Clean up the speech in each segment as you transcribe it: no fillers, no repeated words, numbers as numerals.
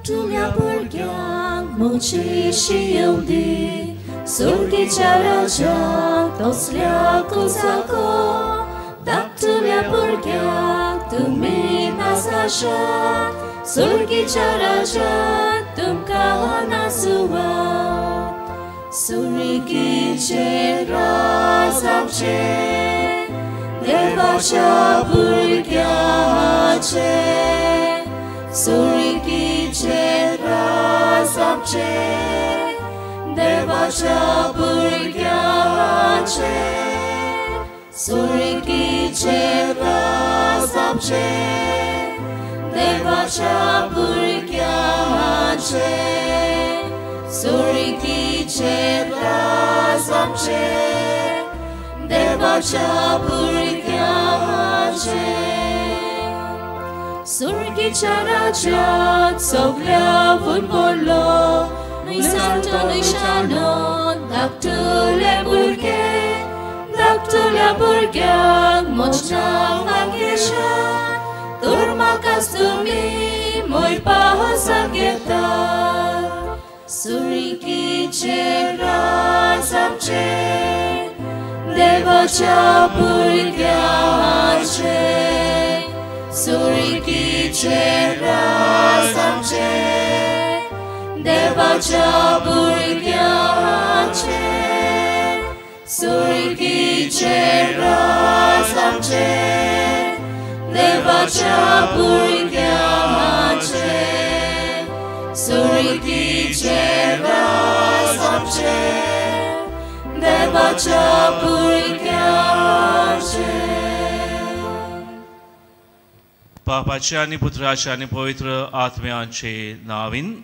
धाकटुल्या भुरग्यांक म्हजी शिंवदी सुर्गीच्या राजाक तसल्या कुसाको धाकटुल्या भुरग्यांक तुमी नासाशात सुर्गीच्या राजाक तुमकां नासुवात सुर्गीचें राज आमचें देवाच्या भुरग्यांचें सुर्गीचें राज आमचें देवाच्या भुरग्यांचें सुर्गीचें राज आमचें देवाच्या भुरग्यांचें सुर्गीचें राज आमचें देवाच्या भुरग्यांचें सुर्गीच्या राजाक सगळ्यावून व्हडलो न्हय सांतो न्हय शाणो धाकटुले भुरगे धाकटुल्या भुरग्यांक म्हज्या मागेशात तर म्हाकाच तुमी मोरपा घेतात सुर्गीचें राज आमचें देवाच्या भुरग्यांचें सुर्गीचें राज आमचें देवाच्या भुरग्यांचें सुर्गीचें राज आमचें देवाच्या भुरग्यांचें सुर्गीचें राज आमचें देवाच्या भुरग्यांचें. बापाच्या आनी पुत्राच्या आनी पवित्र आत्म्याचे नांवान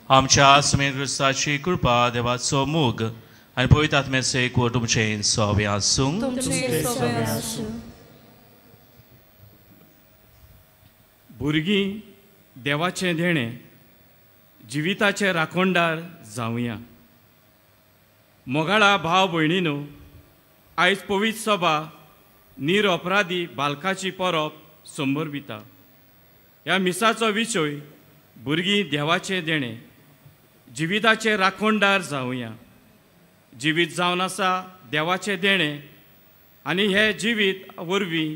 आमच्या आसमेन क्रिस्ताची कृपा देवाचो मोग आनी पवित्र आत्म्याचो एकवट तुमचें सोबें आसूं. भुरगीं देवाचें देणें जिविताचे राखणदार जावया. मोगाळा भाव भयणीनो, आयज पवित्र सभा निरअपराधी बालकाची परब संबरविता. ह्या मिसाचो विशय भुरगीं देवाचें देणें जिविताचे राखणदार जावया. जिवीत जावन आसा देवाचें देणें आनी हे जिवीत वरवीं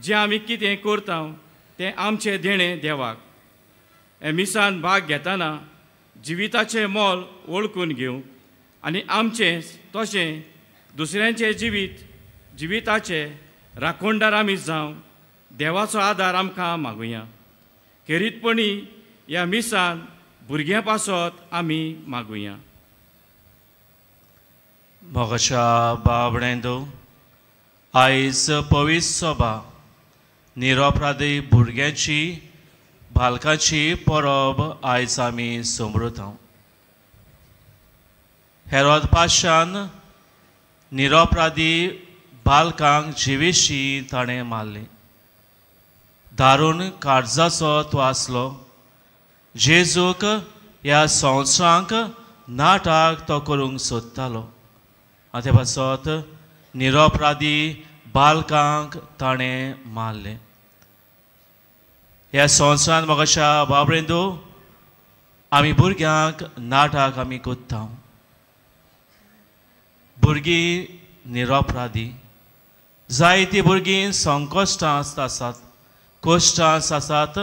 जें आमी कितें करता तें आमचें देणें देवाक. हे मिसान भाग घेतना जिविताचें मोल वळखून घेवंक आनी आमचें तशें दुसऱ्यांचें जिविताचे राखणदार आमी जावं देवाचो आदार आमकां मागुया. खेरीतपणी ह्या मिसान भुरग्यां पासत आमी मागुया. मोगाच्या बाबड्यांदो, आयज पवित्र सभा निरपराधी भुरग्यांची बालकाची परब आयज आमी समृता. हेरोद पाशान निरपराधी बालकांक जिवेशी ताणें मारलें. दारून काळजाचो तो आसलो. जेजूक ह्या संवसारांक नाटक तो करूंक सोदतालो आनी ते पासत निरपराधी बालकांक ताणें मारलें. ह्या संवसारांत मोगाच्या बाबरेंदो आमी भुरग्यांक नाटक आमी कोत्ता. भुरगीं निरपराधी जायतीं भुरगीं संकश्टां आसात, कश्टां आसात,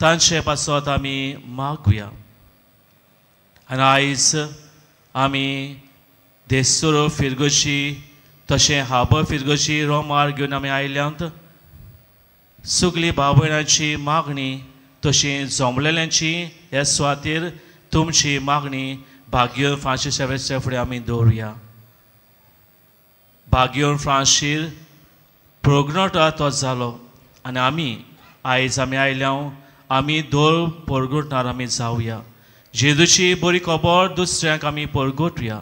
तांचे पासत आमी मागुया. आनी आयज आमी देसुरो फिरगोशी तशें हाबर फिरगोशी रोमार घेवन आमी आयल्यात. सगळी भाव भयणांची मागणी तशी जमलेल्यांची ह्या सुवातेर तुमची मागणी भाग्य फ्रांसीस सेवेच्या फुडें आमी दवरुया. भाग्योन फ्रांसीर प्रोग्नोटा तो जालो आनी आमी आयज आमी आयल्या आमी दोर परगटणार आमी जावया. जेजूची बरी खबर दुसऱ्यांक आमी परगटुया.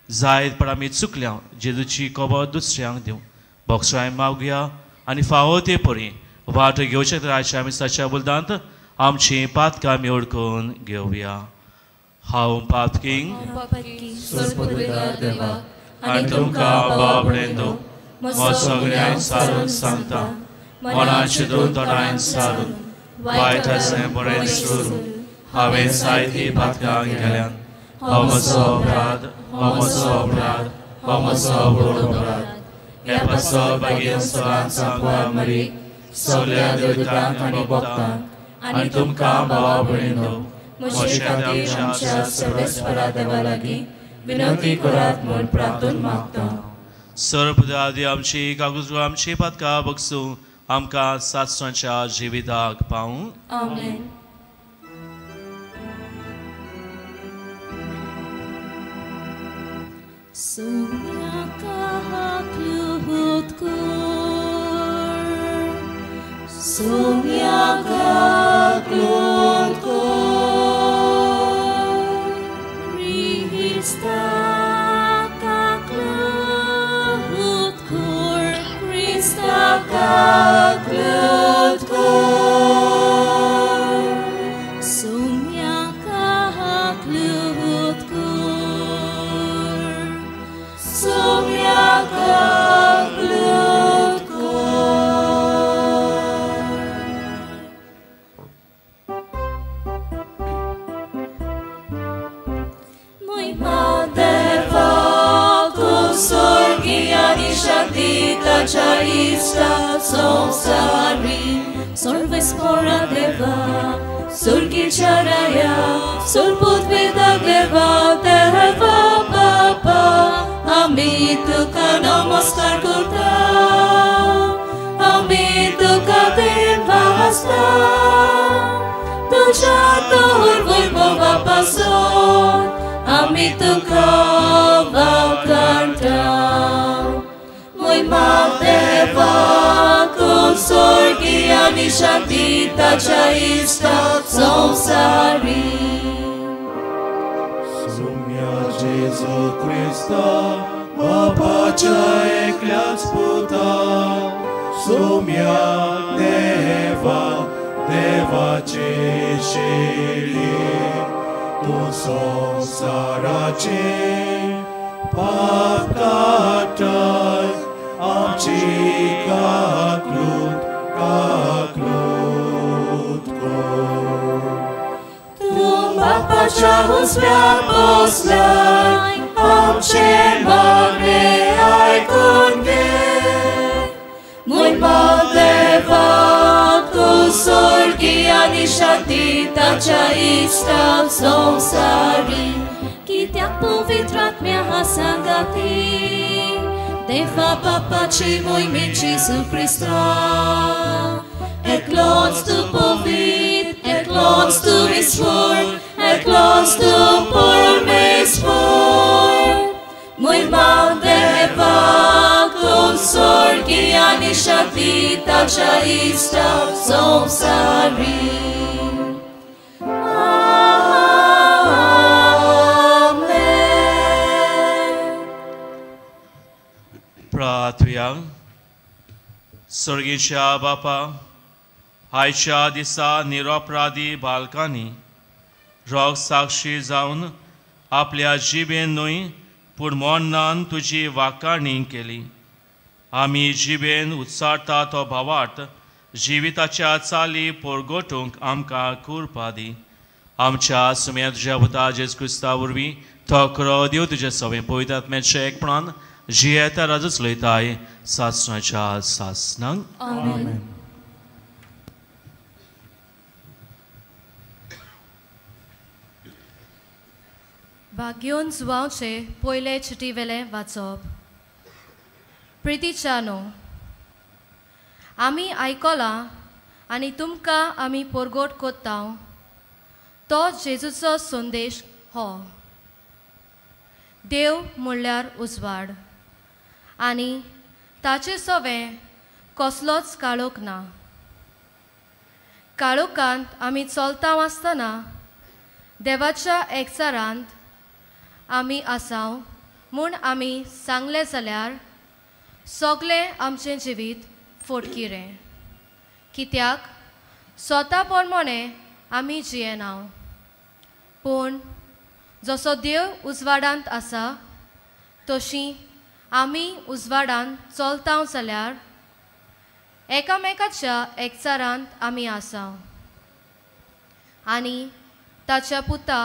जायत पण आमी चुकल्या जेजूची खबर दुसऱ्यांक दिवं. बोक्सराय मागुया आनी फावो ते परी वाट घेवचे तर आयच्या आमी ताच्या बुलदांत आमची पातकां आमी ओळखून घेवया. हांव पातकींग आनी तुमकां बाबडेंदो म्हजो सगळ्यांक सारून सांगता, मनाचे दोन तोंडान सारून वायट आसें बरें सोडून हांवें जायतीं पातकां केल्यात. हो म्हजो अपराध, हो म्हजो अपराध, हो म्हजो व्हड अपराध. हे पासत बेगीन सदांच सांकवार मरी सगळ्या देवतांक आनी भक्तांक आनी तुमकां भावा भयणीनो म्हजे खातीर आमच्या सर्वेस्परा देवा लागीं विनंती करात म्हूण प्रार्थना मागता. सर्वदादी आमची कागूज आमची पातकां बगसूं आमकां सासणाच्या जिविताक पावूं. आमेन. स्वर्गीच्या बापा, आयच्या दिसा निरपराधी बालकांनी रोग साक्षी जावन आपल्या जिबेन न्हय पूण मरणान तुजी वाकाणी केली. आमी जिबेन उच्चारता तो भावार्थ जिविताच्या चाली पोरगोटूंक आमकां कुरपा दी. आमच्या सुम्या तुज्या पुता जेजू क्रिस्ता वरवीं तो खरो देव तुजे सवें पवित्र आत्म्याचें एकपणान जियेता राजूच लयताय सासणाच्या सासणांक. आमेन. भाग्योन जुवांवचे पयले चिटी वेलें वाचप. प्रितीच्या न्हू, आमी आयकलां आनी तुमकां आमी पोरगोट कोत्ता तो जेजूचो संदेश हो. देव म्हणल्यार उजवाड आनी ताचे सवें कसलोच काळोख ना. काळोखांत आमी चलता आसतना देवाच्या एकचारांत आमी आसाव म्हूण आमी सांगलें जाल्यार सगळें आमचें जिवीत फोटकिरें, कित्याक स्वता प्रमाणे आमी जियेना. पूण जसो देव उजवाडांत आसा तशी आमी उजवाडांत चलता जाल्यार एकामेकाच्या एकचारांत आमी आसा आनी ताच्या पुता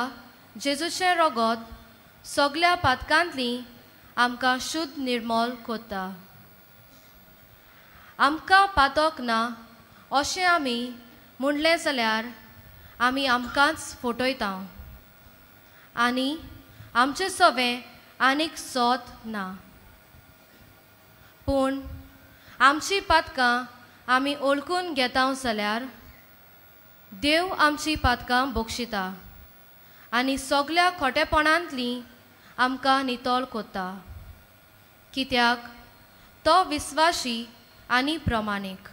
जेजूचें रगत सगल्या पातकांतली आमकां शुद्ध निर्मोल कोत्ता. आमकां पातक ना अशें आमी म्हणलें जाल्यार आमी आमकांच फटयता आनी आमचें सवें आनीक सोत ना. पूण आमची पातकां आमी ओळखून घेता जाल्यार देव आमची पातकां बक्षिता आनी सगल्या खोटेपणांतली आमकां नितळ कोत्ता, कित्याक तो विस्वाशी आनी प्रमाणीक.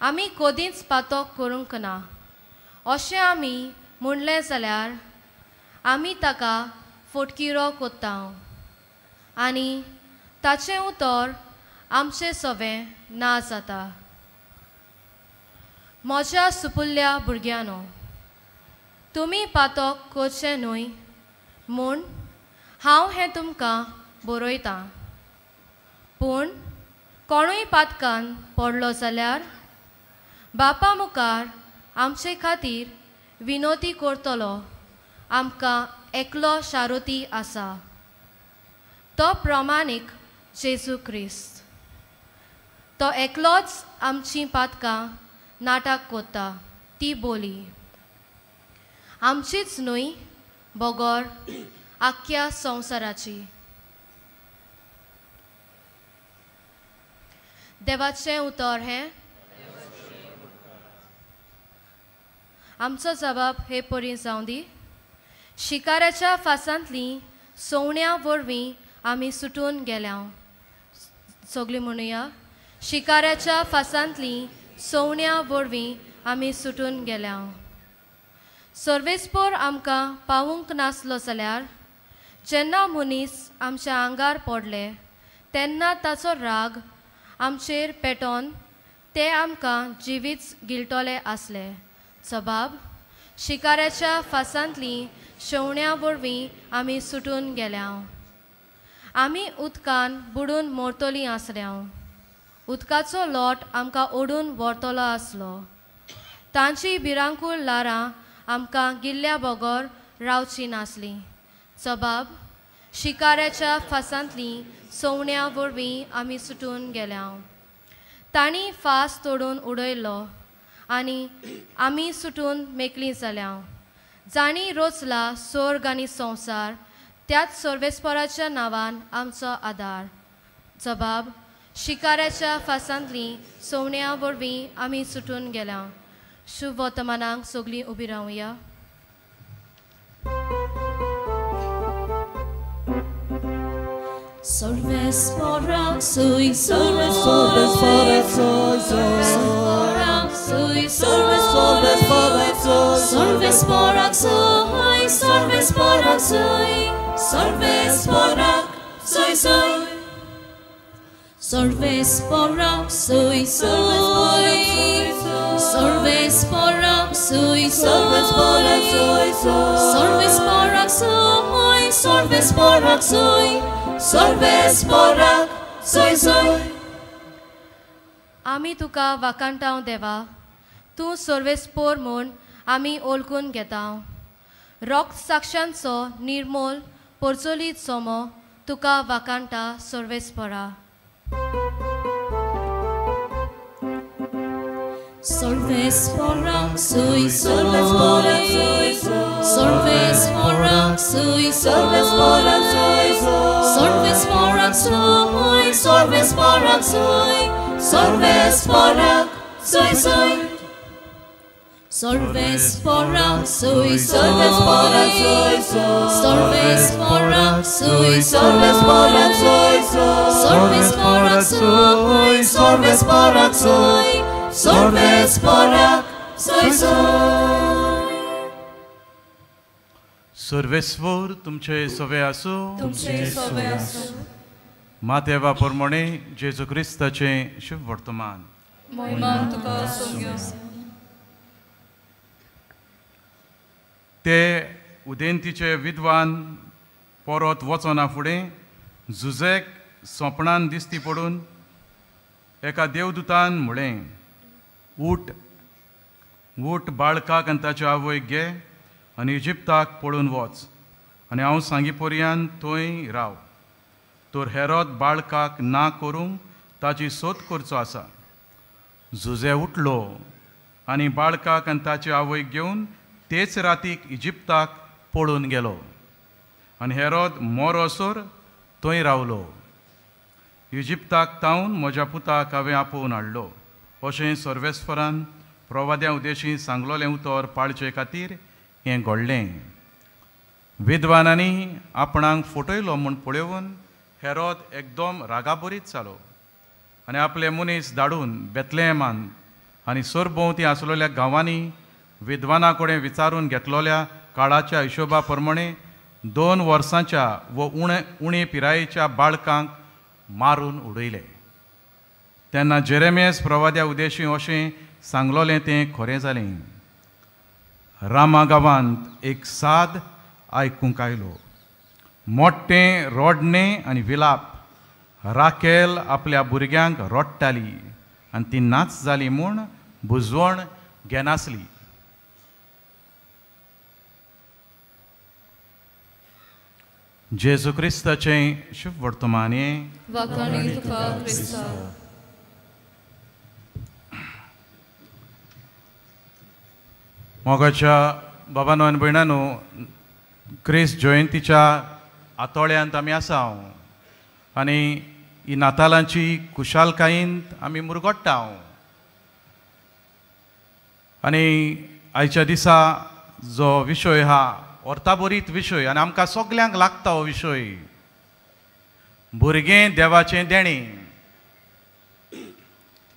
आमी कदींच पातक करूंक ना अशें आमी म्हणलें जाल्यार आमी ताका फटकिरो कोत्ता आनी ताचें उतर आमचें सवें ना जाता. म्हज्या सुपुल्ल्या भुरग्यांनो, तुमी पातक करचें न्हय म्हूण हांव हें तुमकां बरयतां. पूण कोणूय पातकान पडलो जाल्यार बापा मुखार आमचे खातीर विनोती करतलो आमकां एकलो शारोती आसा, तो प्रमाणीक जेजू क्रिस्त. तो एकलोच आमचीं पातकां नाटक कोत्ता ती बोली आमचीच न्हय बगर आख्ख्या संवसाराची. देवाचें उतर हें. आमचो जबाब हे परी जावं दी. शिकाराच्या फासांतली सवण्या वरवीं आमी सुटून गेल्या. सगळीं म्हणुया, शिकाराच्या फासांतली सवण्या वरवीं आमी सुटून गेल्या. सर्वेस्पोर आमकां पावूंक नासलो जाल्यार जेन्ना मनीस आमच्या आंगार पडले तेन्ना ताचो राग आमचेर पेटोन ते आमकां जिवीच गिळटले आसले. जबाब, शिकाऱ्याच्या फासांतली शेवण्या वरवीं आमी सुटून गेल्या. आमी उदकान बुडून मरतलीं आसल्या. उदकाचो लोट आमकां ओडून व्हरतलो आसलो. तांची भिरांकूळ ल्हारां आमकां गिल्ल्या बगर रावची नासली. जबाब, शिकाऱ्याच्या फासांतली सवण्या वरवीं आमी सुटून गेल्या. तांणी फास तोडून उडयलो आनी आमी सुटून मेकळीं जाल्या. जांणी रोचला स्वर्ग आनी संवसार त्याच सर्वेस्पराच्या नांवान आमचो आदार. जबाब, शिकाऱ्याच्या फासांतली सवण्या वरवीं आमी सुटून गेल्या. शुभ वर्तमानाक सगळीं उबी रावया. Solves sui, solves sui, solves sui, solves sui, solves sui sui, solves sui sui, solves sui, solves sui, solves sui, solves sui sui. आमी तुका वाखाणटांव देवा, तूं सर्वेस्पोर म्हूण आमी ओळखून घेतांव. रोक्त साक्षांचो निर्मोल पोरचोलीत सोमो तुका वाखाणटा सर्वेस्पोरा. Solves sui, solves sui, solves sui, solves sui, solves sui sui, solves sui, solves sui, solves sui, solves sui, solves sui sui. सर्वेस्वर तुमचे सवे आसो. तुमचे सवे आसो. मातेवा प्रमाणे जेजू क्रिस्ताचें शुभ वर्तमान. महिमा तुका सोंग्यो. ते उदेंतीचे विद्वान परत वचना फुडें झुजेक सोंपणान दिसती पडून एका देवदूतान म्हळें, उठ, उठ, बाळकाक आनी ताच्या आवयक घे आनी इजिप्ताक पळून वच आनी हांव सांगी पर्यंत थंय राव. तर हेरोद बाळकाक ना करूंक ताची सोद करचो आसा. जुजे उठलो आनी बाळकाक आनी ताची आवयक घेवन तेच रातीक इजिप्ताक पळून गेलो आनी हेरोद मोरोसर थंय रावलो. इजिप्ताक तावन म्हज्या पुताक हांवें आपोवन हाडलो अशें सर्वेस्परान प्रवाद्या उदेशी सांगलोलें उतर पाळचे खातीर हें घडलें. विद्वानांनी आपणाक फटयलो म्हूण पळोवन हेरोद एकदम रागाबरीत जालो आनी आपले मनीस धाडून बेतलेहमान आनी सरभोंवती आसलेल्या गांवांनी विद्वाना कडेन विचारून घेतलोल्या काळाच्या हिशोबा प्रमाणे 2 वर्सांच्या व उणे पिरायेच्या बाळकांक मारून उडयले. तेन्ना जेरेमियस प्रवाद्या उदेशी अशें सांगलोलें तें खरें जालें. रामा गांवांत एक साद आयकूंक आयलो, मोठें रडणें आनी विलाप. राकेल आपल्या भुरग्यांक रडटाली आनी ती नाच जाली म्हूण बुजवण घेनासली. जेजू क्रिस्ताचें शुभ वर्तमान. मोगाच्या बाबानो आनी भयणानो, क्रिस्त जयंतीच्या आतोळ्यांत आमी आसा आनी ही नातालांची खुशालकायेंत आमी मुरगोट्टा. आनी आयच्या दिसा जो विशय आहा अर्थाभरीत विशय आनी आमकां सगल्यांक लागता हो विशय, भुरगें देवाचें देणें.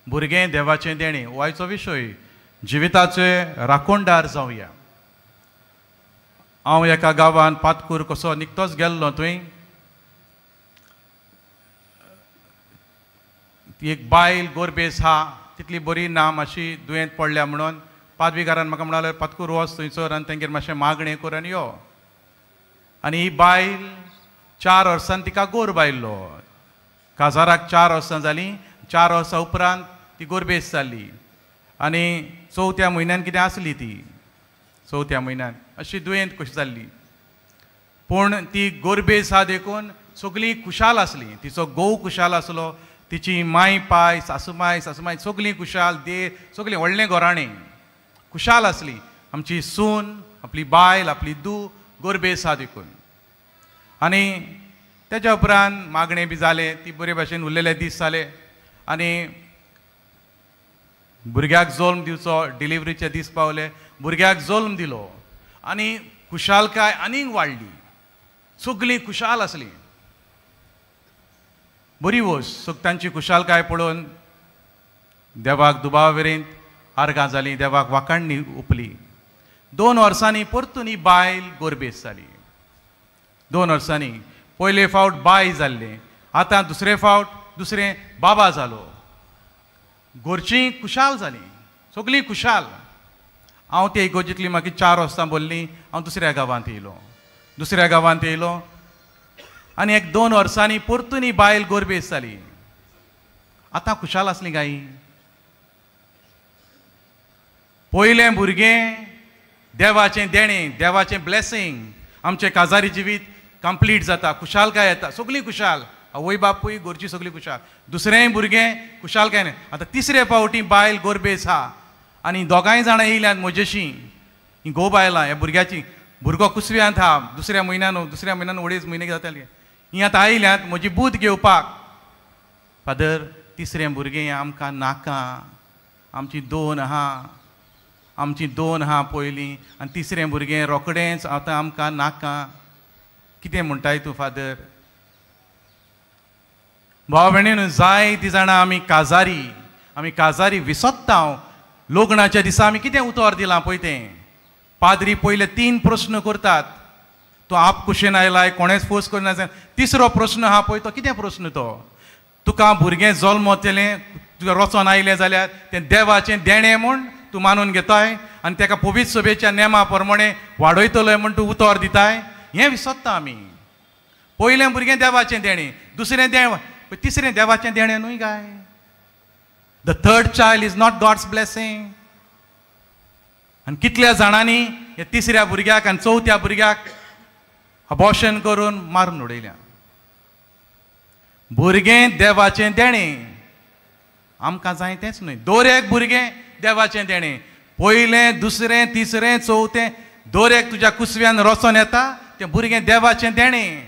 भुरगें देवाचें देणें हो आयचो विशय. जिविताचे राखणदार जावया. हांव एका गांवांत पातकूर कसो निकतोच गेल्लो थंय ती एक बायल गोरबेस आहा, तितली बरी ना, मातशी दुयेंत पडल्या म्हणून पादवीकारान म्हाका म्हणाले पातकूर वच थंयसर आनी तेंगेर मातशें मागणें कर आनी यो. आनी ही बायल 4 वर्सां तिका गोरब आयिल्लो. काजाराक 4 वर्सां जालीं. 4 वर्सां उपरांत ती गोरबेस जाली आनी 4थ्या म्हयन्यान कितें आसली ती, 4थ्या म्हयन्यान अशी दुयेंत कशी जाल्ली. पूण ती गोरबेस आहा देखून सगळीं खुशाल आसली. तिचो घोव खुशाल आसलो, तिची माय पाय, सासूमाय, सासूमाय सगळीं खुशाल, देर सगळीं व्हडलें घराणें खुशाल आसली. आमची सून, आपली बायल, आपली धूव गोरबेस आहा देखून. आनी तेच्या उपरांत मागणें बी जालें, ती बरे भाशेन उरलेले दीस जाले आनी भुरग्याक जल्म दिवचो, डिलिवरीचे दीस पावले, भुरग्याक जल्म दिलो आनी खुशालकाय आनीक वाडली. सगळीं खुशाल आसली. बरी वस्त तांची खुशालकाय पळोवन देवाक दुबाव आर्गां जालीं, देवाक वाखाणणी उपली. 2 वर्सांनी परतून ही बायल गोरबेस जाली. 2 वर्सांनी पयले फावट बाय जाल्लें, आतां दुसरे फावट दुसरें बाबा जालो. घरचीं खुशाल जालीं, सगळीं खुशाल. हांव ते इगोर्जींतली मागीर 4 वर्सां बोल्लीं, हांव दुसऱ्या गांवांत येयलो. दुसऱ्या गांवांत येयलो आनी एक 2 वर्सांनी परतून ही बायल गोरबेस जाली. आतां खुशाल आसली गायी. पयलें भुरगें देवाचें देणें, देवाचें ब्लेसींग, आमचें काजारी जिवीत कंप्लीट जाता, खुशालकाय येता, सगळीं खुशाल, आवय बापूय घरची सगळीं खुशाल. दुसरेंय भुरगें खुशालकाय. आतां तिसरे फावटी बायल गोरबेस आहा आनी दोगांय जाणां येयल्यात म्हजेशी, ही घोव बायलां ह्या भुरग्याची, भुरगो कुसव्यांत आहा, दुसऱ्या म्हयन्यान, दुसऱ्या म्हयन्यान 2.5 म्हयने जाताले. ही आतां आयल्यात म्हजी बूद घेवपाक. फादर, तिसरें भुरगें आमकां नाका, आमची 2 आहा, आमची 2 आहा पयलीं आनी तिसरें भुरगें रोखडेंच आतां आमकां नाका. कितें म्हणटाय तूं फादर? भाव भयणीन, जायतीं जाणां आमी काजारी, आमी काजारी विसोत्ता. लग्नाच्या दिसा आमी कितें उतर दिलां पळय तें. पाद्री पयले 3 प्रस्न करतात, तूं आप कुशेन आयलाय, कोणेंच फोर्स करना. तिसरो प्रस्न आहा पळय तो कितें प्रस्न तो, तुका भुरगें जल्मतलें, तुका रचोन आयलें जाल्यार तें देवाचें देणें म्हूण तूं मानून घेताय आनी तेका पवित्र सभेच्या नेमा प्रमाणे वाडयतलोय म्हूण तूं उतर दिताय. हें विसरता आमी. पयलें भुरगें देवाचें देणें, दुसरें देव, तिसरें देवाचें देणें न्हय काय. The third child is not God's blessing. आनी कितल्या जाणांनी हे तिसऱ्या भुरग्याक आनी चवथ्या भुरग्याक अबॉर्शन करून मारून उडयल्या. भुरगें देवाचें देणें, आमकां जाय तेंच न्हय. दर एक भुरगें देवाचें देणें. पयलें, दुसरें, तिसरें, चवथें, दर एक तुज्या कुसव्यान रचोन येता तें भुरगें देवाचें देणें.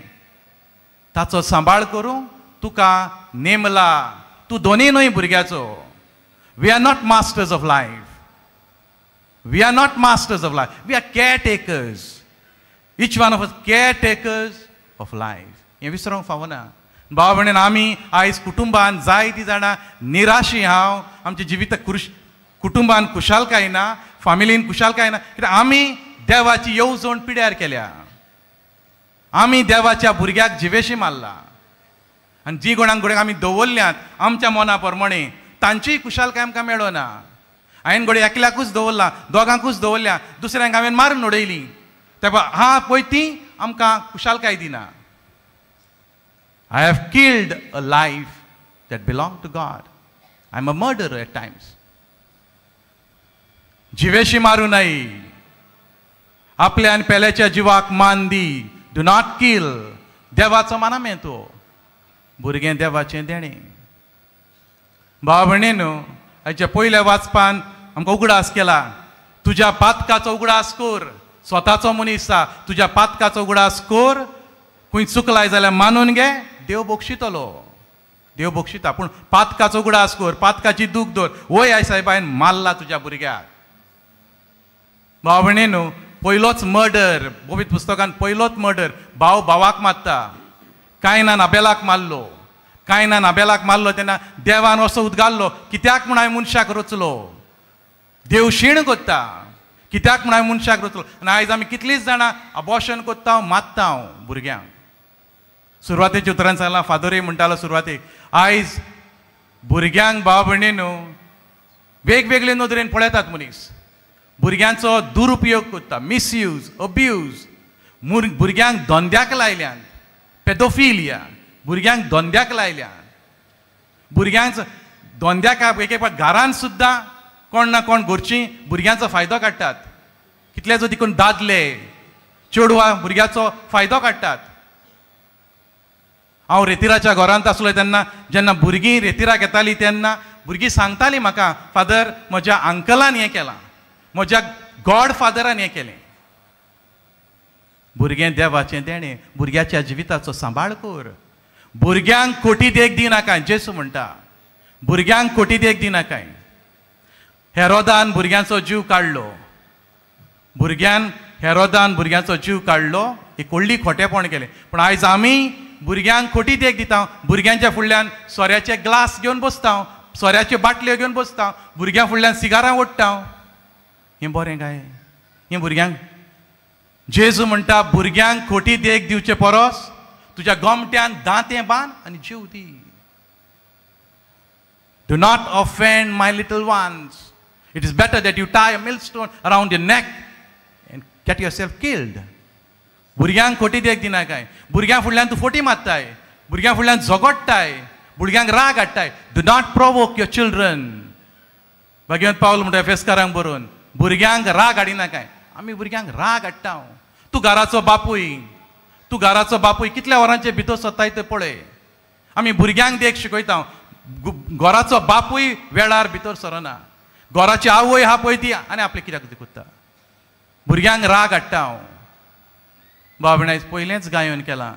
ताचो सांबाळ करूंक तुका नेमला. तूं दोनी न्हय भुरग्याचो. We are not masters of life. We are not masters of life. We are caretakers. Each one of us caretakers of life. हें विसरूंक फावना. भाव भयणीन, आमी आयज कुटुंबान जायतीं जाणां निराशी हांव, आमच्या जिविताक कुटुंबान खुशालकाय ना, फामिलीन खुशालकाय ना, कित्याक आमी देवाची येवजण पिड्यार केल्या. आमी देवाच्या भुरग्याक जिवेशी मारला. आनी जी कोणाक घडये आमी दवरल्यात आमच्या मना प्रमाणे तांचीय खुशालकाय आमकां मेळना. हांवें घडये एकल्याकूच दवरला, दोगांकूच दवरल्या, दुसऱ्यांक हांवें मारून उडयली. तेपा हा पळय ती आमकां खुशालकाय दिना. I have killed a life that belong to God. I am a murderer at times. जिवेशी मारू नये. आपल्या आनी पेल्याच्या जिवाक मान दी. Do not kill. देवाचो मानामें तो. भुरगें देवाचें देणें. भाव भयणीनो, आयच्या पयल्या वाचपान आमकां उगडास केला, तुज्या पातकाचो उगडास कर. स्वताचो मनीस आसा, तुज्या पातकाचो उगडास कर. खंय चुकलाय जाल्यार मानून घे, देव बक्षितलो, देव बक्षिता. पूण पातकाचो उगडास कर, पातकाची दूख दवर. वय I सायबान मारला तुज्या भुरग्याक. भाव भयणीनो, पयलोच मर्डर, पवित्र पुस्तकान पयलोच मर्डर, भाव भावाक मारता. कायनान आबेलाक मारलो. कायनान आबेलाक मारलो तेन्ना देवान असो उदगारलो, कित्याक म्हूण हांवें मनशाक रचलो? देव शीण कोत्ता, कित्याक म्हूण हांवें मनशाक रचलो? आनी आयज आमी कितलींच जाणां अबॉर्शन कोत्ता, मारता भुरग्यांक. सुरवातेच्या उतरान सांगलां, फादरूय म्हणटालो सुरवातेक, आयज भुरग्यांक भाव भयणीनो वेगवेगळे नदरेन पळयतात मनीस. भुरग्यांचो दुरुपयोग करता, मिसयूज, अब्यूज. भुरग्यांक धंद्याक लायल्यान, पेडोफिलिया, भुरग्यांक धंद्याक लायल्या. भुरग्यांक धंद्याक एक एक घरान सुद्दां कोण ना कोण घरचीं भुरग्यांचो फायदो काडटात. कितले जो तिकून दादले चेडवां भुरग्याचो फायदो काडटात. हांव रेतिराच्या घरांत आसलो तेन्ना, जेन्ना भुरगीं रेतिराक येतालीं तेन्ना भुरगीं सांगतालीं म्हाका, फादर म्हज्या अंकलान हें केलां, म्हज्या गॉड फादरान हें केलें. भुरगें देवाचें देणें. भुरग्याच्या जिविताचो सांबाळ कर. भुरग्यांक खोटी देख दिनाकाय. जेसू म्हणटा, भुरग्यांक खोटी देख दिनाकाय. हेरोदान भुरग्यांचो जीव काडलो. भुरग्यान हेरोदान भुरग्यांचो जीव काडलो, एक व्हडली खोटेपण केलें. पूण आयज आमी भुरग्यांक खोटी देख दिता. भुरग्यांच्या फुडल्यान सोऱ्याचे ग्लास घेवन बसता, सोऱ्याच्यो बाटल्यो घेवन बसता, भुरग्यां फुडल्यान सिगारां ओडटा. हें बरें काय? हें भुरग्यांक जेजू म्हणटा, भुरग्यांक खोटी देख दिवचे परस तुज्या गोमट्यान दांतें बांद आनी जीव दी. Do not offend my little ones. It is better that you tie a millstone around your neck and get yourself killed. भुरग्यांक खोटी देख दिनाकाय. भुरग्यां फुडल्यान तूं फोटी मारताय, भुरग्यां फुडल्यान झगडटाय, भुरग्यांक राग हाडटाय. Do not provoke your children. भाग्यवंत पावल म्हणटा एफेसकारांक बरोवन, भुरग्यांक राग हाडिनाकाय. आमी भुरग्यांक राग हाडटा. तूं घराचो बापूय, तूं घराचो बापूय कितल्या वरांचे भितर सोदताय तें पळय. आमी भुरग्यांक देख शिकयता. घराचो बापूय वेळार भितर सरना, घराची आवय हा पळय ती आनी आपलें कित्याक कोत्ता. भुरग्यांक राग हाडटा. हांव बाबा आयज पयलेंच गायन केलां,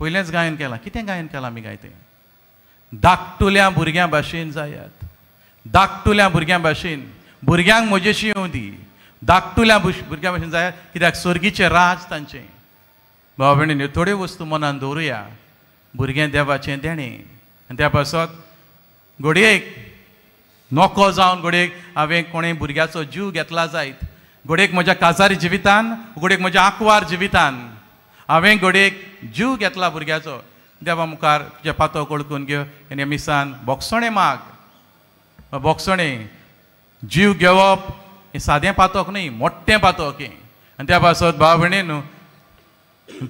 पयलेंच गायन केलां. कितें गायन केलां आमी गायतें? धाकटुल्या भुरग्यां भाशेन जायात, धाकटुल्या भुरग्यां भाशेन. भुरग्यांक म्हजेशी येवं दी. धाकटुल्या भुरग्यां भाशेन जायात, कित्याक स्वर्गीचें राज तांचें. भाव भयणीन, ह्यो थोड्यो वस्तू मनान दवरुया. भुरगें देवाचें देणें. आनी त्या पासत घडयेक नको जावन घडयेक हांवें कोणें भुरग्याचो जीव घेतला जायत, घडयेक म्हज्या काजारी जिवितान, घडयेक म्हज्या आंकवार जिवितान हांवें घडयेक जीव घेतला भुरग्याचो. देवा मुखार तुज्या पातो वळखून घेव आनी मिसान बोगसणें माग. बोगसणें जीव घेवप हें सादें पातक न्हय, मोट्टें पातक हें. आनी त्या पासत भाव भयणी न्हू,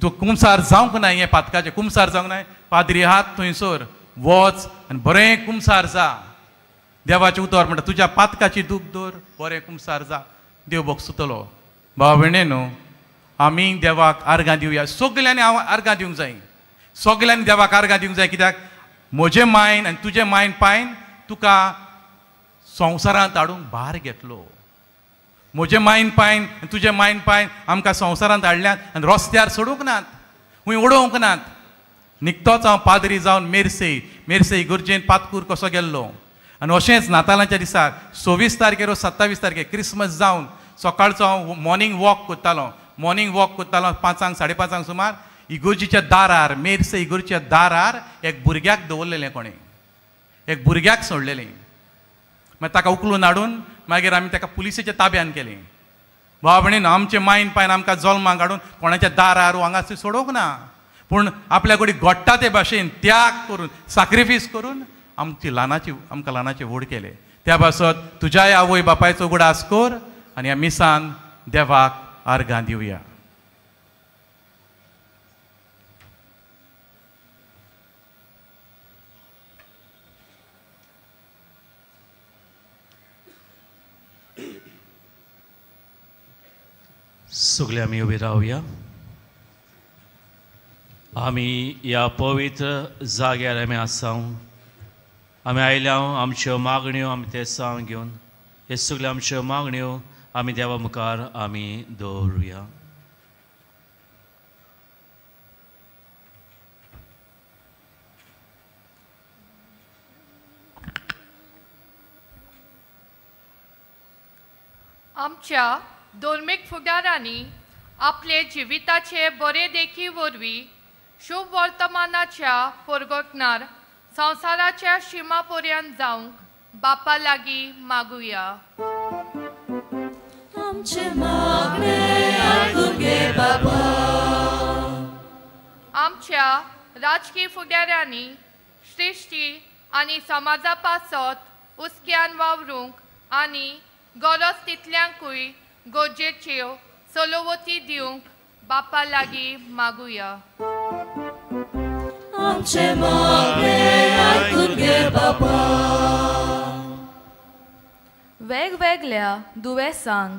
तूं कुमसार जावंक ना, हें पातकाचें कुमसार जावंक ना. पाद्री हात थंयसर वच आनी बरें कुमसार जा. देवाचें उतर म्हणटा तुज्या पातकाची दूख दवर, बरें कुमसार जा, देव बगसुतलो. भाव भयणी न्हू, आमी देवाक आर्गां दिवया. सगल्यांनी हांव आर्गां दिवंक जाय, सगल्यांनी देवाक आर्गां दिवंक जाय. कित्याक म्हजें मायन आनी तुजें मायन पायन तुका संवसारांत हाडूंक भार घेतलो. म्हजें मायन पायन आनी तुजें मायन पायन आमकां संवसारांत हाडल्यात आनी रस्त्यार सोडूंक नात, खंय उडोवंक नात. निकतोच हांव पाद्री जावन मेरसे मेरसे इगर्जेन पातकूर कसो गेल्लो आनी अशेंच नातालांच्या दिसाक 26 तारखेर 27 तारखेर क्रिसमस जावन सकाळचो हांव मॉर्निंग वॉक करतालो. मॉर्निंग वॉक करतालो 5 5:30 सुमार इगर्जीच्या दारार, मेरसे इगर्जीच्या दारार एक भुरग्याक दवरलेलें कोणें, एक भुरग्याक सोडलेलें. मागीर ताका उखलून हाडून मागीर आमी ताका पुलिसेच्या ताब्यान केलें. भाव भयणीन, आमचें मायन पायन आमकां जल्माक हाडून कोणाच्या दारार हांगासर सोडोवंक ना, पूण आपल्या कडेन घडटा ते भाशेन त्याग करून साक्रिफीस करून आमची ल्हानाची आमकां ल्हानाचे व्हड केले. त्या पासत तुज्याय आवय बापायचो उगडास कर आनी ह्या मिसान देवाक आर्गां दिवया. सगळे आमी उबे रावया. आमी ह्या पवित्र जाग्यार आमी आसा. आमी आयल्या आमच्यो मागण्यो आमी ते सांग घेवन हे सगळ्यो आमच्यो मागण्यो आमी देवा मुखार आमी दवरुया. आमच्या धर्मीक फुडारांनी आपले जिविताचे बरे देखी वरवीं शुभ वर्तमानाच्या परगटणार संवसाराच्या शिमा पर्यंत जावंक बापा लागीं मागुया. आमच्या राजकीय फुडाऱ्यांनी सृश्टी आनी समाजा पासत हुस्क्यान वावरूंक आनी गरज तितल्यांकूय गरजेच्यो सलोवती दिवंक बापा लागीं मागुया. वेगवेगळ्या दुयेंसांक,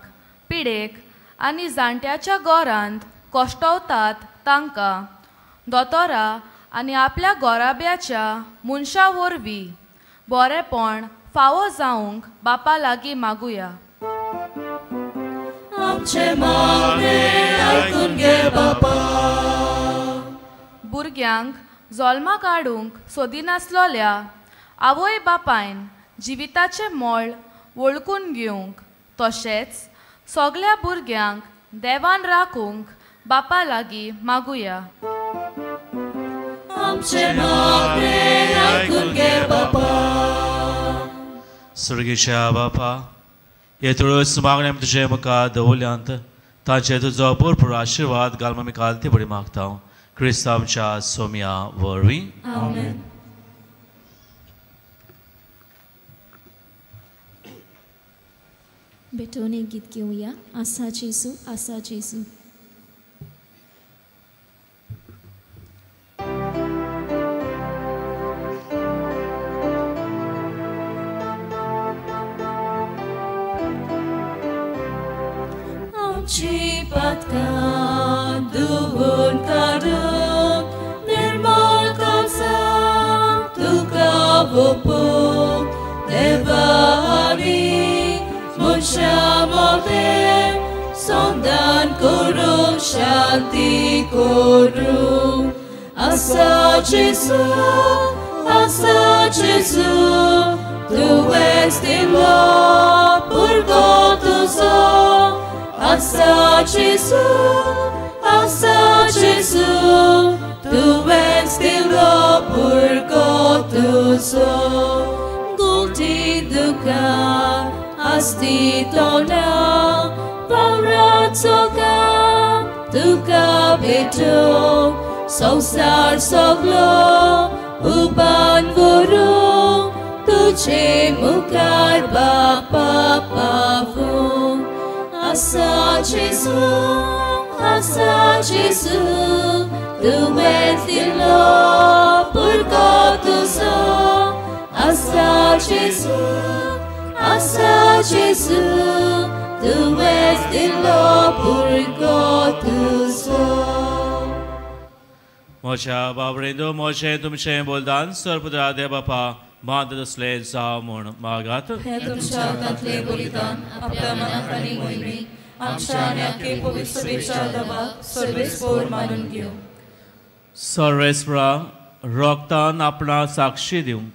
पिडेक आनी जाणट्याच्या गोरांत कश्टवतात तांकां दोतोरा आनी आपल्या गोराब्याच्या मनशा वरवीं बरेपण फावो जावंक बापा लागीं मागुया. भुरग्यांक जल्मा काडूंक सोदिनासलोल्या आवय बापायन जिविताचें मोल वळखून घेवंक तशेंच सगळ्या भुरग्यांक देवान राखूंक बापा लागीं मागुया. स्वर्गीच्या बापा, हे तुळस मागणे आमी तुजे मुखार दवरल्यांत, तांचे तुजो भरपूर आशिर्वाद घाल आमी कालती बरी मागता क्रिस्तांव आमच्या सोम्या वरवीं. बेटोने गीत घेवया. आसा जेजू, आसा जेजू. आमची पातकां धुवन काडून निर्मळ काळजान तुका ओंपूंक देवा आनी मनशां मदें संधान करूंक शांती करूंक. आसा जेजू, आसा जेजू, तुवेंच दिलो भुरगो तुजो. आसा जेजू, आसा जेजू, तुवेंच दिलो भुरगो तुजो. गुलटी दुकां आसती तोंडा पावराचो काम तुका भेटूंक संवसार सगलो उबान व्हरूंक तुजे मुखार बापा पावूंक. आसा जेजू, आसा जेजू, तुवें दिलो भुरगो तुजो. आसा जेजू, आसा जेजू तुवेंच दिलो भुरगो तुजो. म्हज्या बाबरेंदो म्हजें तुमचें बलिदान सर्वपुत्रा देव बापा मात तसलें जावं म्हूण मागात. हें तुमच्या हातांतलें बलिदान आपल्या मनाक आनी मोहिमेक आमच्या आनी आख्खे पवित्र सभेच्या देवाक सर्वेस्पोर मानून घेवं. सर्वेस्परा रोगतान आपणाक साक्षी दिवंक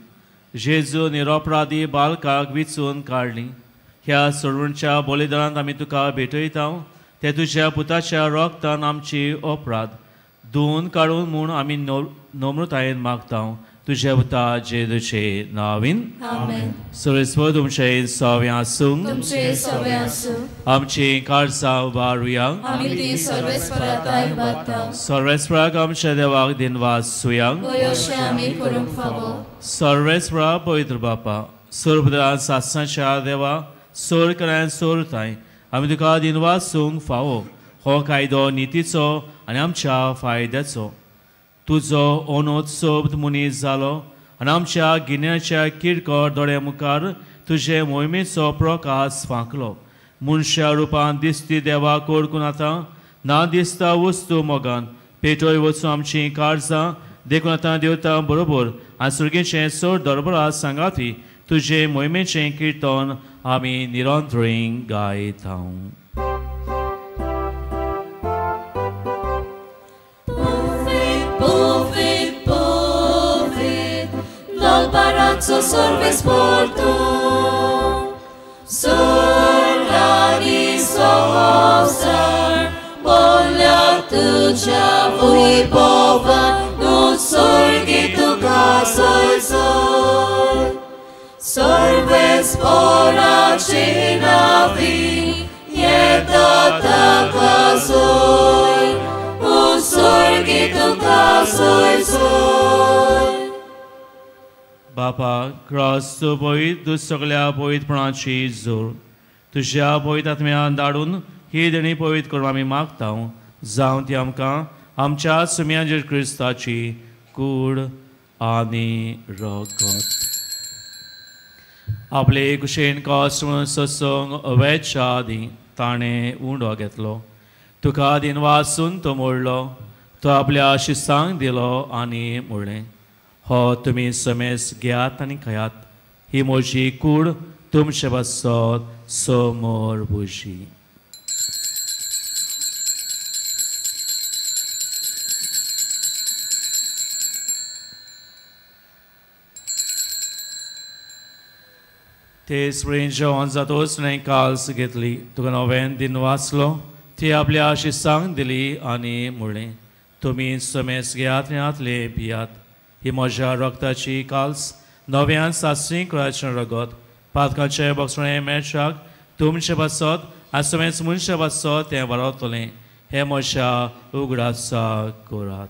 जेजू निरोपराधी बालकाक विचून काडली. ह्या सोडवणच्या बलिदानांत आमी तुका भेटयता ते तुज्या पुताच्या रोगतान आमची अपराध धुवन काडून म्हूण आमी नम्रतायेन मागता तुज्या पुता जेजूचे नांवान. सर्वेस्पर तुमचें सवें आसूं. आमची काळजां उबारुया. सर्वेस्पराक आमच्या देवाक दिनवास सुया. सर्वेस्परा पवित्र बापा सर्वपुत्रान सासणाच्या देवा सोर करायन सोरताय आमी तुका दिनवासूंक फावो. हो कायदो नितीचो आनी आमच्या फायद्याचो. तुजो अनोत सोबत मनीस जालो आनी आमच्या गिन्याच्या किरकोळ दोळ्या मुखार तुजे मोहिमेचो प्रकाश फांकलो. मनशा रुपान दिसती देवा कोडकून आतां ना दिसता वस्तू मोगान पेटोय वचूं आमचीं काळजां देखून आतां देवता बरोबर आनी सुर्गेचें चड दरबरा सांगाती तुजे मोहिमेचें किर्तन आमी निरंतरीं गायता. सर्वेस्पर तूं सोर्गानी संवसार बोल्ल्या तुज्या वैभवान उत्सर्गी तुका सयसर. सर्वेस्पराचे नांवी येता ताका सोय उत्सर्गी तुका सयसर. बापा क्रॉस पवित्र तूं सगल्या पवित्रपणाची जोड तुज्या पवित्र आत्म्यान धाडून ही देणी पवित्र करून आमी मागता जावं ती आमकां आमच्या सुम्या जेजू क्रिस्ताची कूड आनी रगत. आपले कुशेन कॉस्ट म्हणून सत्संग वेच्या आदीं ताणें उंडो घेतलो. तुका दिनवासून तो मोडलो. तो आपल्या शिसांक दिलो आनी म्हणलें, हो तुमी समेस घेयात आनी खायात. ही म्हजी कूड तुमचे पासत समोर भुजी. ते स्प्रीन जेवण जातोच न्हय काल्स घेतली. तुका नव्यान दिन वाचलो. ती आपल्या शिसांक दिली आनी म्हणलें, तुमी समेस घेयात आनी हातले पियात. ही म्हज्या रगताची काल्स नव्यान सासरी कुळाचें रगत पातकाचें बक्षणें मेळच्याक तुमचे पासत आनी समेस मनशा पासत तें वारवतलें. हें म्हज्या उगडासा करात.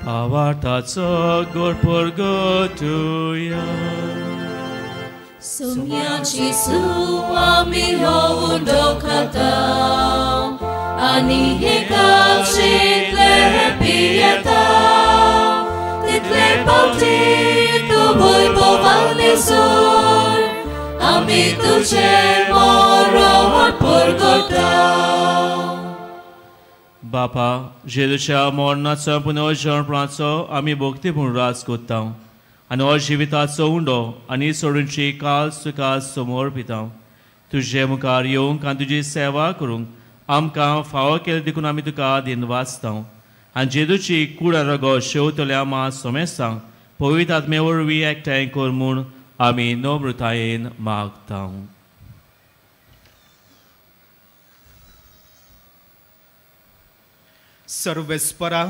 भावार्थाचो गोड तुया. सुम्या जेजू आमी हो उंडो खाता आनी हे कापशेंतले पियेता. तितले पावटी तूं वैभवान सोड आमी तुजें मरण परगटा. बापा जेजूच्या मरणाचो पुनर्जन्मपणाचो आमी भक्तीपूर्ण रास करता आनी हो जिविताचो उंडो आनी सोडूनची काल तुका समोर पिता. तुजे मुखार येवंक आनी तुजी सेवा करूंक आमकां फावो केलें देखून आमी तुका दिनवासता आनी जेजूची कूड आनी रगत शेवतल्या मा सोमेस्तांक पवित्र आत्मे वरवीं एकठांय कर म्हूण आमी नम्रतायेन मागता. सर्वेस्परा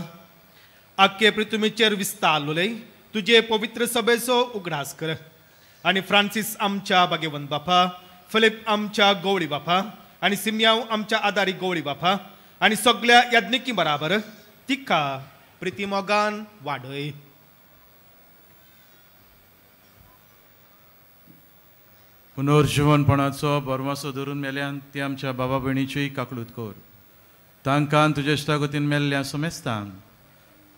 आख्खे पृथ्वीचेर विस्तारलोले तुजे पवित्र सभेचो उगडास कर आनी फ्रांसीस आमच्या भाग्यवंत बापा, फिलीप आमच्या गवळी बापा आनी सिमयाव आमच्या आदारी गवळी बापा आनी सगळ्या याज्ञिकी बराबर तिका प्रितीमोगान वाडय. पुनर्जिवनपणाचो भरमासो धरून मेल्यान ती आमच्या बाबा भयणीची काकळूत कर. तांकां तुज्या इश्टागतीन मेल्ल्या समेस्तान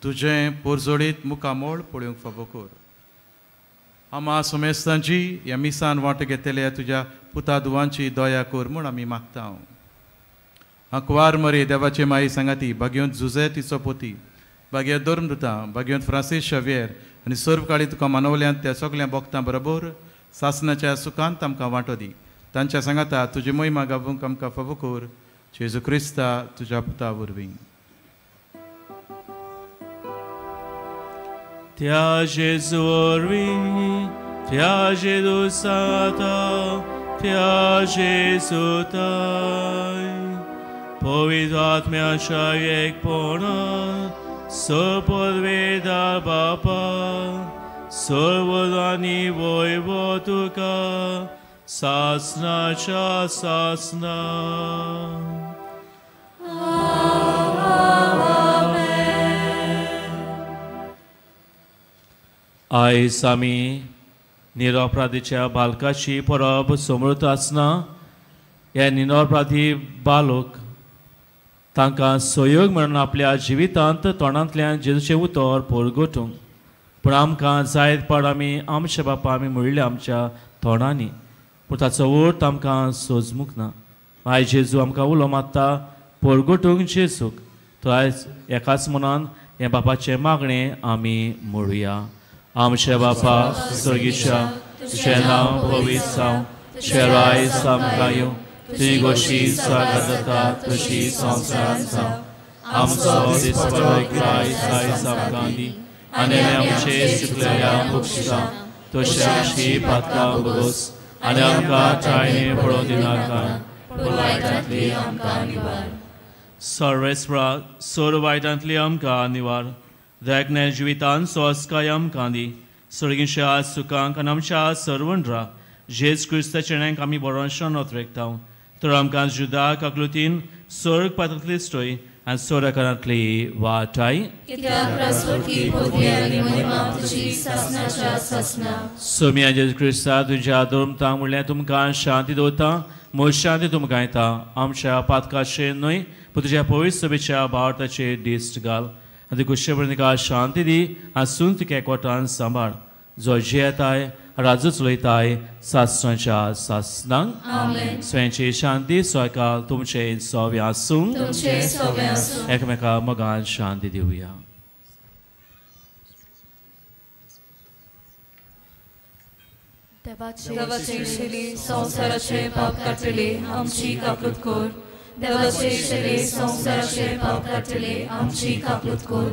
तुजें पोरजोडीत मुखामोळ पळोवंक फावो कर. आमा समेस्तांची ह्या मिसान वांटो घेतल्या तुज्या पुता दुवांची दया कर म्हूण आमी मागता. आंकवार मरे देवाचे माई सांगाती, भाग्यवंत जुजे तिचो पोती, भाग्य धर्मदुतां, भाग्यवंत फ्रांसीस शाव्येर आनी सर्व काळी तुका मानवल्यांत त्या सगळ्या भक्तां बरोबर सासणाच्या सुखांत आमकां वांटो दी. तांच्या सांगाता तुजी मोहिमा गावूंक आमकां फावो कर. जेजू क्रिस्ता तुज्या पुता वरवीं. त्या जेजू वरवीं, त्या जेजू सांगाता, त्या जेजू ताय, पवित्र आत्म्याच्या एकपणान सर्ववेदा बापा सर्वदानी वैभव तुका सासनाच्या सासना. आयज आमी निरपराधीच्या बालकाची परब समृद्ध आसना. ह्या निरपराधी बालक तांकां सहयोग म्हणून आपल्या जिवितांत तोंडांतल्यान जेजूचें उतर परगटूंक, पूण आमकां जायत पाड आमी आमच्या बापा आमी म्हणलें आमच्या तोंडांनी, पूण ताचो अर्थ आमकां सोजमूंक ना. आयज जेजू आमकां उलो मारता परगटूंक जेजूक. तो आयज एकाच मनान हें बापाचें मागणें आमी म्हणुया. आमच्या बापा स्वर्गीच्या, तुजें नांव पवित्र जावं, तुजें राज आमकां येवं, तुजी गोशी स्वर्गांत जाता तशी संवसारांत जावं. आमचो दिसपडो ग्रास आयज आमकां दी आनी आमचे चुकलेल्या बक्षिसां तशी आमची पातकां भोगोस आनी आमकां चायने पडोवंक दिनाका, पूण वायटांतली आमकां निवार. सर्वेस्परा सर्व वायटांतली आमकां निवार. देखणे जिवितान सोसकाय आमकां दी. स्वर्गीच्या सुखांक आनी आमच्या सर्वंड्रा जेज क्रिस्ताच्या चेण्याक आमी बरोवन शरणत रेखता. तर आमकां जुदा काकलुतीन स्वर्ग पात्रांतली स्टोय आनी सोराकारांतली वाटाय. सोम्या जेजू क्रिस्ता तुज्या धर्मता म्हणल्यार तुमकां शांती दवरता, म्हज शांती तुमकां येता. आमच्या पातकाचेर न्हय पूण तुज्या पवित्र सभेच्या भारताचेर दिश्ट घाल आनी कुशेपर्यंत शांती दी आनी सून तुका एकवटान सांबाळ, जो जियेताय राजू चलयताय सासणाच्या सासणांक. स्वयंची शांती स्वयंकाल तुमचे सोवे आसूं. एकामेका मोगान शांती दिवया. देवाचे शिली संवसाराचे पाप काडटले आमची काकूत कर. देवाचे शिले संवसाराचे पाप काडटले आमची काकूत कर.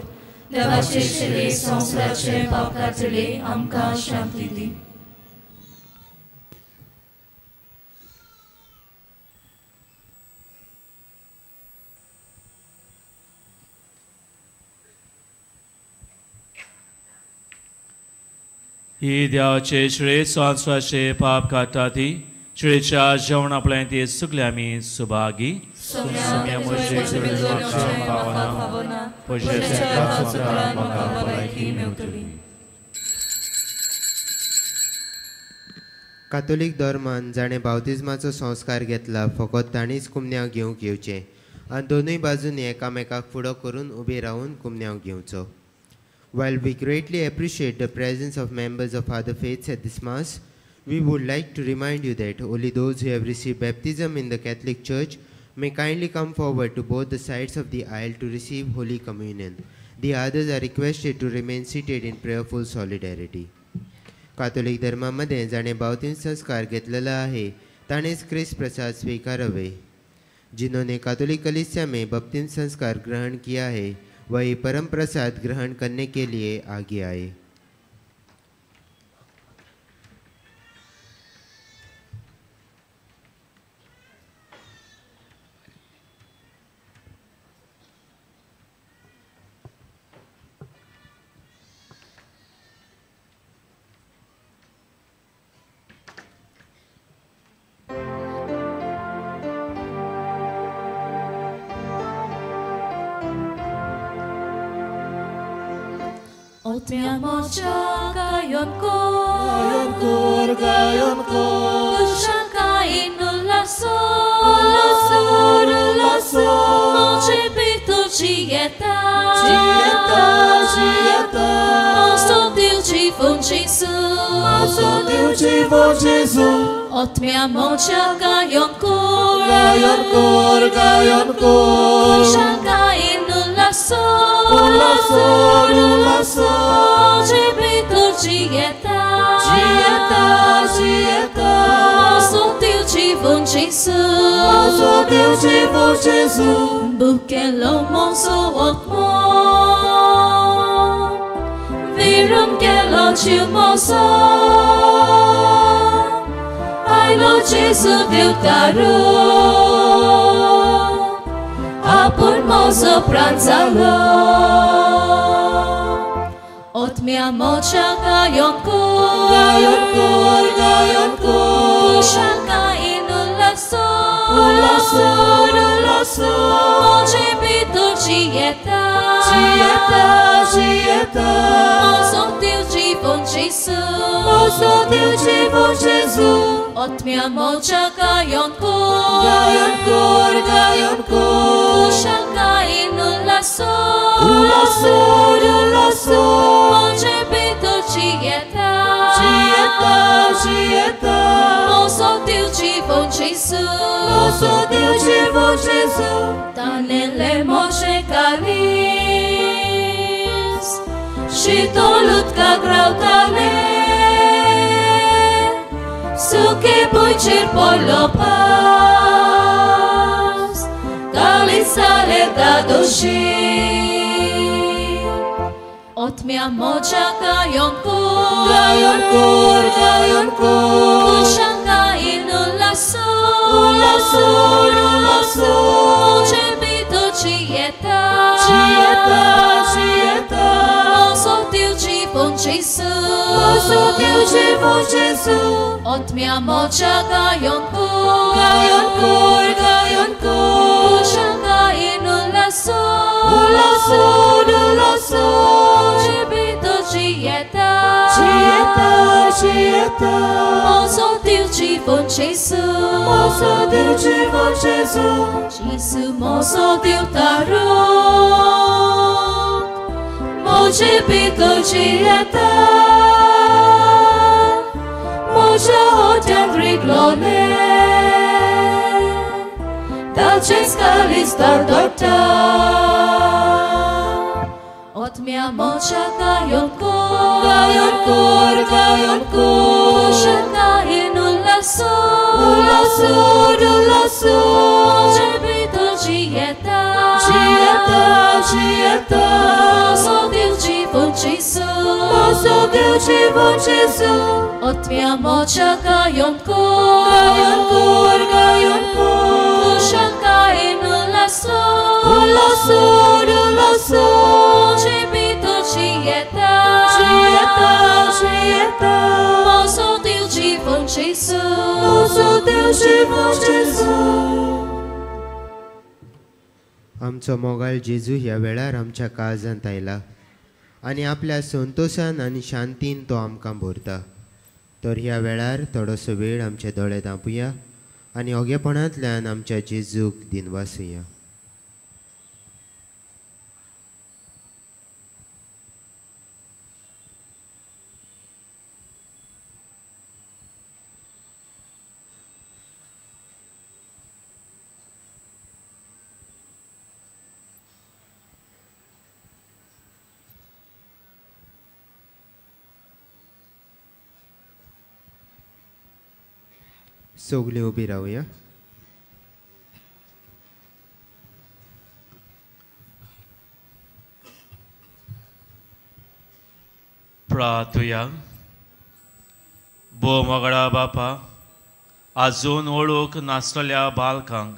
देवाचे शिले संवसाराचे पाप काडटले आमकां शांती दी. ही देवाचे श्रेय संवसाराचे पाप काडटा ती श्रेच्या जेवणा आपल्यान ती सगळे आमी सुभागी. कातोलीक धर्मान जाणें बावतिज्माचो संस्कार घेतला फकत तांणीच कुमन्यांव घेवंक येवचें आनी दोनूय बाजूंनी एकामेकाक फुडो करून उबे रावन कुमन्यांव घेवचो. While we greatly appreciate the presence of members of other faiths at this Mass, we would like to remind you that only those who have received baptism in the Catholic Church may kindly come forward to both the sides of the aisle to receive Holy Communion. The others are requested to remain seated in prayerful solidarity. Catholic धर्मामध्ये जाणे बावतीम संस्कार घेतलेला आहे ताणेच क्रिस्त प्रसाद स्वीकारावे. जिन्होंने Catholic कलीसिया में बपतिस्म संस्कार ग्रहण किया है वही परम प्रसाद ग्रहण करने के लिए आगे आए. Otra mocha gayon kor, gayon kor, gayon kor. जियेता जियेता जियेता मोसो दिवची फोन जेजू मोसो दिवची फोन जेजू आत्म्या मोच्या गायन कोर गायन कोर गायन कोर कुशालकायेन उल्लासोर उल्लासोर उल्लासोर म्हजे भितर जियेता जियेता जियेता मोसो दिवची फोन जेजू मोसो दिवची फोन जेजू बुकेलो मोसो आत्मो विरम केलो जीव मोसो आयलो जेजू देवतारो आपूण मोसो प्राण जालो आत्म्या मोच्या गायन कोर गायन कोर गायन कोर कुशालकायेन उल्लासोर उल्लासोर उल्लासोर म्हजे भितर जियेता जियेता जियेता मोसो दिवची फोन जेजू मोसो दिवची फोन जेजू आत्म्या मोच्या गायन कोर गायन कोर गायन कोर कुशालकायेन उल्लासोर उल्लासोर उल्लासोर म्हजे भितर जियेता जियेता जियेता मोसो दिवची फोन जेजू मोसो दिवची फोन जेजू तानेले मोशे कालीस शीतल उदकाक रावताले सुके भुंयचेर पडलो पावस कालीस जालें दादोशी आत्म्या मोच्या गायन कोर गायन कोर गायन कोर कुशालकायेन उल्लासोर उल्लासोर उल्लासोर म्हजे भितर जियेता जियेता जियेता मोसो दिवची फोन जेजू मोसो दिवची फोन जेजू आत्म्या मोच्या गायन कोर गायन कोर गायन कोर कुशालकायेन उल्लासोर उल्लासोर उल्लासोर म्हजे भितर जियेता जियेता जियेता मोसो दिवची फोन जेजू मोसो दिवची फोन जेजू जेजू मोसो देवतारो म्हजे भितर जियेता म्हज्या होट्यांत रिगलोलें ताचेंच काळीज धडधडटा आत्म्या मोच्या गायन कोर गायन कोर गायन कोर कुशालकायेन उल्लासोर उल्लासोर उल्लासोर म्हजे भितर जियेता जियेता जियेता मोसो दिवची फोन जेजू मोसो दिवची फोन जेजू आत्म्या मोच्या गायन कोर गायन कोर गायन कोर कुशालकायेन उल्लासोर उल्लासोर उल्लासोर म्हजे भितर जियेता जियेता जियेता मोसो दिवची फोन जेजू मोसो दिवची फोन जेजू. आमचो मोगाळ जेजू ह्या वेळार आमच्या काळजांत आयला आनी आपल्या संतोशान आनी शांतीन तो आमकां भरता. तर ह्या वेळार थोडोसो वेळ आमचे दोळे धांपुया आनी ओगेपणांतल्यान आमच्या जेजूक दिनवासुया. सगळीं उबी रावया. प्रार्थुया. भोव मोगळा बापा, आजून ओळख नासलेल्या बालकांक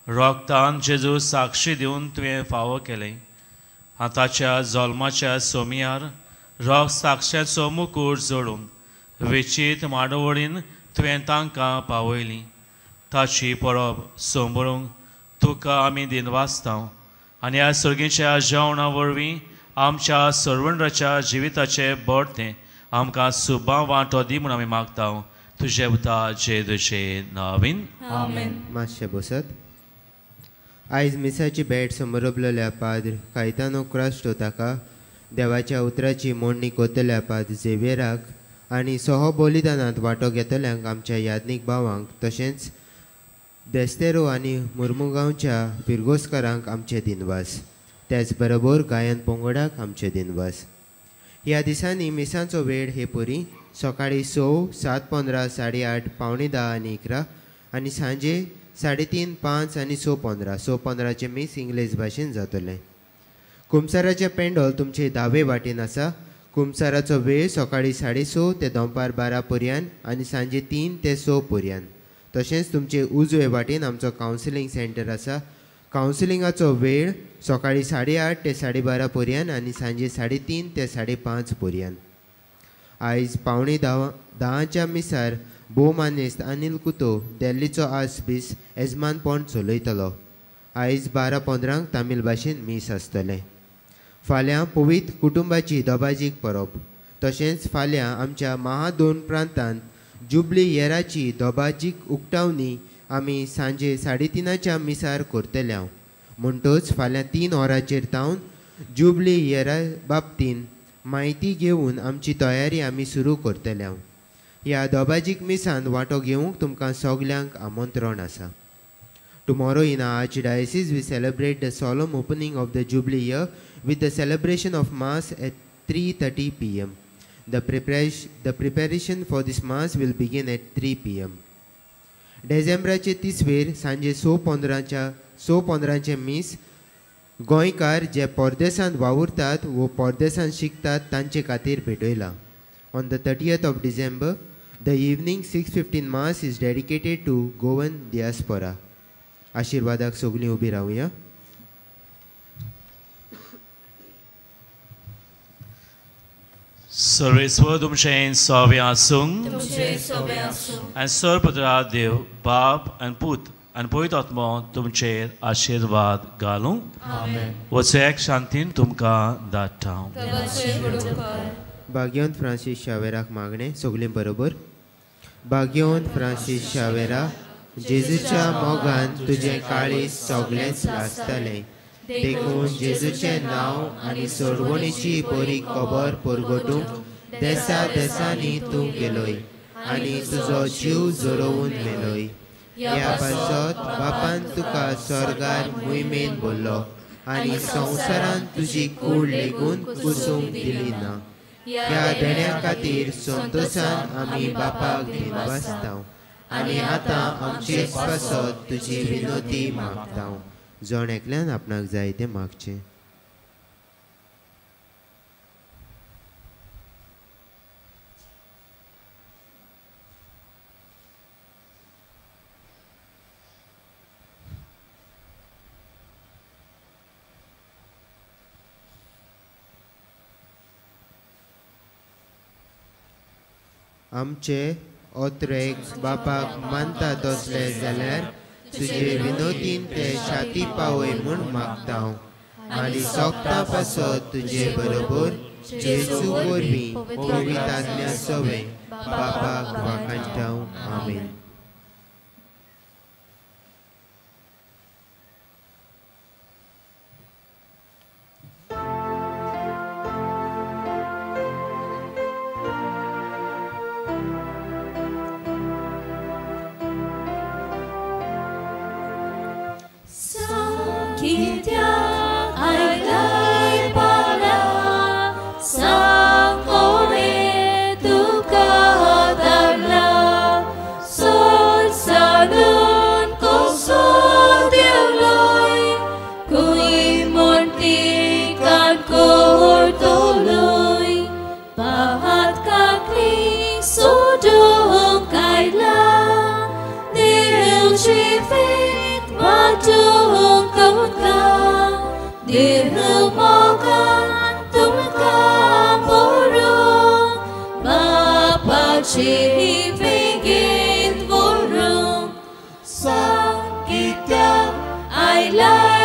रोगतान जेजू साक्षी दिवन तुवें फावो केलें. आतांच्या जल्माच्या सोमयार रोग साक्षाचो मुकूट जोडून वेचीत माडवळीन तुवें तांकां पावयली. ताची परब सोंबरूंक तुका आमी दिनवासता आनी ह्या सर्गीच्या जेवणा वरवीं आमच्या सर्वंड्राच्या जिविताचें बळतें आमकां सुबां वांटो दी म्हूण आमी मागता. तुजें उता जे तुजें नावीन आमेन. मातशें बसत. आयज मिसाची भेट समरपलेल्या पाद्र कायतानो क्रास्टो ताका, देवाच्या उतराची मोडणी कोतल्या पाद्र झेवियराक आनी सह बलिदानांत वांटो घेतल्यांक आमच्या याज्ञीक भावांक, तशेंच देस्तेरो आनी मुर्मुगांवच्या फिरगोस्करांक आमचे दिनवास. त्याच बरोबर गायन पंगडाक आमचे दिनवास. ह्या दिसांनी मिसांचो वेळ हे परी सकाळी 6, 7:15, 8:30, 9:45 आनी 11 आनी सांजे 3:30, 5 आनी 6:15. 6:15 मीस इंग्लीश भाशेन जातलें. कुमसाराचें पेंडोल तुमचे दावे वाटेन आसा. कुमसाराचो वेळ सकाळी 6:30 ते दनपार 12 पर्यंत आनी सांजे 3 ते 6 पर्यंत. तशेंच तुमचे उजवे वाटेन आमचो कावन्सिलींग सेंटर आसा. कावन्सिलिंगाचो वेळ सकाळी 8:30 ते 12:30 पर्यंत आनी सांजे 3:30 ते 5:30 पर्यंत. आयज 9:45 मिसार भोवमानेस्त अनिल कुतो दिल्लीचो आर्चबीस येजमानपण चलयतलो. आयज 12:15 तामील भाशेन मीस आसतलें. फाल्यां पवित्र कुटुंबाची दबाजीक परब. तशेंच फाल्यां आमच्या महादोन प्रांतांत जुबली येराची दबाजीक उक्तावणी आमी सांजे 3:30 मिसार करतले. म्हणटच फाल्यां 3 वरांचेर तावन जुबली येरा बाबतीन म्हायती घेवन आमची तयारी आमी सुरू करतले. ह्या दबाजीक मिसान वांटो घेवंक तुमकां सगल्यांक आमंत्रण आसा. Tomorrow in our Archdiocese we celebrate the solemn opening of the Jubilee year with the celebration of Mass at 3:30 p.m. The preparation for this Mass will begin at 3 p.m. डिसेंबराचे 30वेर सांजे 6:15 मीस गोंयकार जे परदेसांत वावुरतात वो परदेसांत शिकतात तांचे खातीर भेटयला. On the 30th of December, the evening 6:15 Mass is dedicated to Goan diaspora. आशिर्वादाक सगळीं उबी रावया. सर्वेस्वर तुमचें सोबें आसूं आनी सर्वपत्र देव बाप आनी पूत आनी पवित्र आत्मो तुमचेर आशिर्वाद घालूं. वचूंक शांतीन तुमकां धाडटा. भाग्यवंत फ्रांसीस शावेराक मागणें सगळीं बरोबर. भाग्यवंत फ्रांसीस शावेरा, जेजूच्या मोगान तुजें काळीज सगळेंच लासतलें, देखून जेजूचें नांव आनी सोडवणीची बरी खबर परगटूंक देसा देसांनी तूं गेलोय आनी तुजो जीव जरोवन मेलोय. ह्या पासत बापान तुका स्वर्गार मुयमेन बोल्लो आनी संवसारान तुजी कूड लेगून कुसूंक दिली ना. ह्या देण्या खातीर संतोशान आमी बापाक दिनवासता आनी आतां आमचे पासत तुजी विनोती मागता. जण एकल्यान आपणाक जाय तें मागचें. आमचे ओत्रेक बापाक मानता तसले जाल्यार तुजे विनोदीन ते छाती पावय म्हूण मागता आनी सोगता पासत तुजे बरोबर जेजू वरवीं पवित्र आत्म्या सवें बापाक वाखाणटा. आमेन. Bye.